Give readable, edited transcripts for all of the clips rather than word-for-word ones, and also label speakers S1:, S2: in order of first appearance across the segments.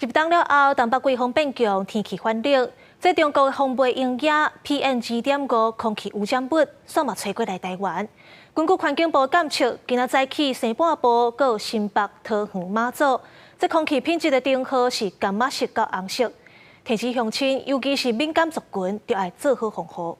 S1: 入冬了後，東北季風變強，天氣反冷。這中國風媒鷹仔 PM2.5空氣污染物，煞嘛吹過來台灣。根據環境部監測，今仔早起西半部閣有新北、桃園、馬祖，這空氣品質的燈號是柑仔色到紅色。提醒鄉親，尤其是敏感族群，著愛做好防護。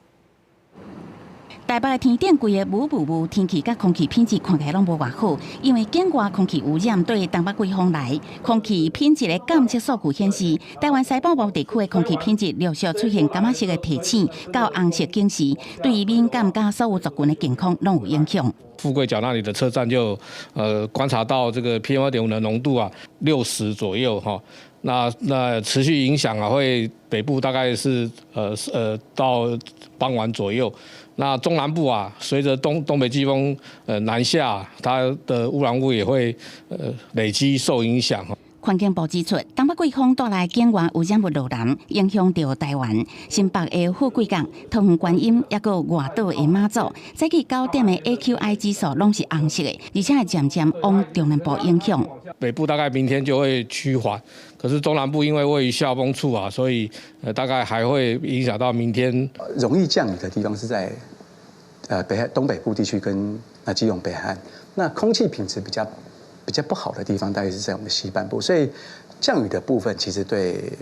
S2: 台北的天頂規个霧霧霧，天氣佮空氣品質看起來攏無偌好，因為境外空氣污染對東北季風來，空氣品質的監測數據顯示，台灣西半部地區的空氣品質陸續出現柑仔色的提醒，到紅色警示，對於敏感佮所有族群的健康攏有影響。
S3: 富貴角那裡的車站就觀察到這個 PM 2.5的濃度啊60左右哈，那持續影響啊，會北部大概是到傍晚左右。那中南部啊，隨着東北季風南下，它的污染物也會累積受影響。
S2: 環境部指出，東北季風帶來境外污染物落南，影響著台灣新北的富貴角、桃園觀音，抑閣外島的馬祖，早起9點的 AQI 指數攏是紅色的，而且會漸漸往中南部影響。
S3: 北部大概明天就會趨緩，可是中南部因為位於下風處啊，所以大概還會影響到明天。
S4: 容易降雨的地方是在北海東北部地區跟那基隆北海岸，那空氣品質比較不好的地方，大概是在我們西半部，所以降雨的部分其實對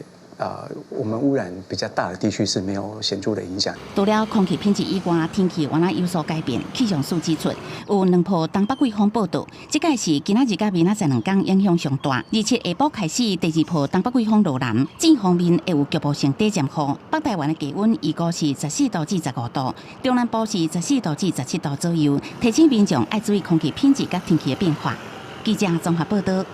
S4: 我們污染比較大的地區是沒有顯著的影響。
S2: 除了空氣品質以外，天氣原來有所改變。氣象署指出，有兩波東北季風報到，這個是今仔日佮明仔載兩工影響上大。27下晡開始，第二波東北季風落南，這方面會有局部性短暫雨。北台灣的低溫預估是14度至15度，中南部是14度至17度左右。提醒民眾愛注意空氣品質佮天氣的變化。記者綜合報道。